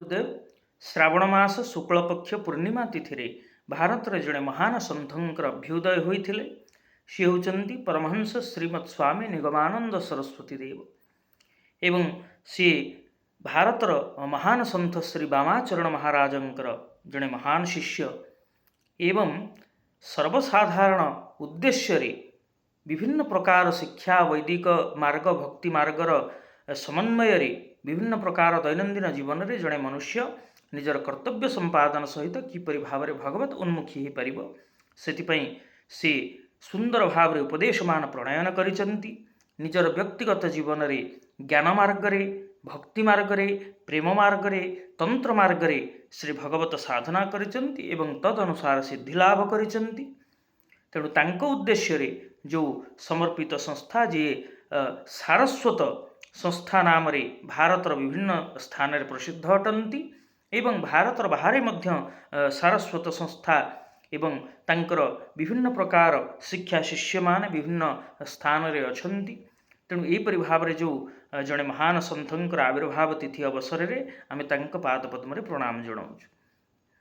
ଗୁରୁଦେବ, ଶ୍ରାବଣ ମାସ ଶୁକ୍ଳପକ୍ଷ ପୂର୍ଣ୍ଣିମା ତିଥିରେ ଭାରତରେ ଜଣେ ମହାନ ସନ୍ଥଙ୍କର ଅଭ୍ୟୁଦୟ ହୋଇଥିଲେ। ସିଏ ହେଉଛନ୍ତି ପରମହଂସ ଶ୍ରୀମଦ୍ ସ୍ୱାମୀ ନିଗମାନନ୍ଦ ସରସ୍ୱତୀ ଦେବ ଏବଂ ସିଏ ଭାରତର ମହାନ ସନ୍ଥ ଶ୍ରୀ ବାମାଚରଣ ମହାରାଜଙ୍କର ଜଣେ ମହାନ ଶିଷ୍ୟ ଏବଂ ସର୍ବସାଧାରଣ ଉଦ୍ଦେଶ୍ୟରେ ବିଭିନ୍ନ ପ୍ରକାର ଶିକ୍ଷା, ବୈଦିକ ମାର୍ଗ, ଭକ୍ତି ମାର୍ଗର ସମନ୍ୱୟରେ ବିଭିନ୍ନ ପ୍ରକାର ଦୈନନ୍ଦିନ ଜୀବନରେ ଜଣେ ମନୁଷ୍ୟ ନିଜର କର୍ତ୍ତବ୍ୟ ସମ୍ପାଦନ ସହିତ କିପରି ଭାବରେ ଭଗବତ ଉନ୍ମୁଖୀ ହୋଇପାରିବ, ସେଥିପାଇଁ ସେ ସୁନ୍ଦର ଭାବରେ ଉପଦେଶମାନ ପ୍ରଣୟନ କରିଛନ୍ତି। ନିଜର ବ୍ୟକ୍ତିଗତ ଜୀବନରେ ଜ୍ଞାନ ମାର୍ଗରେ, ଭକ୍ତି ମାର୍ଗରେ, ପ୍ରେମ ମାର୍ଗରେ, ତନ୍ତ୍ର ମାର୍ଗରେ ଶ୍ରୀ ଭଗବତ ସାଧନା କରିଛନ୍ତି ଏବଂ ତଦନୁସାର ସିଦ୍ଧି ଲାଭ କରିଛନ୍ତି। ତେଣୁ ତାଙ୍କ ଉଦ୍ଦେଶ୍ୟରେ ଯେଉଁ ସମର୍ପିତ ସଂସ୍ଥା, ଯିଏ ସାରସ୍ୱତ ସଂସ୍ଥା ନାମରେ ଭାରତର ବିଭିନ୍ନ ସ୍ଥାନରେ ପ୍ରସିଦ୍ଧ ଅଟନ୍ତି ଏବଂ ଭାରତର ବାହାରେ ମଧ୍ୟ ସାରସ୍ୱତ ସଂସ୍ଥା ଏବଂ ତାଙ୍କର ବିଭିନ୍ନ ପ୍ରକାର ଶିକ୍ଷା ଶିଷ୍ୟମାନେ ବିଭିନ୍ନ ସ୍ଥାନରେ ଅଛନ୍ତି। ତେଣୁ ଏହିପରି ଭାବରେ ଯେଉଁ ଜଣେ ମହାନ ସନ୍ଥଙ୍କର ଆବିର୍ଭାବ ତିଥି ଅବସରରେ ଆମେ ତାଙ୍କ ପାଦ ପଦ୍ମରେ ପ୍ରଣାମ ଜଣାଉଛୁ।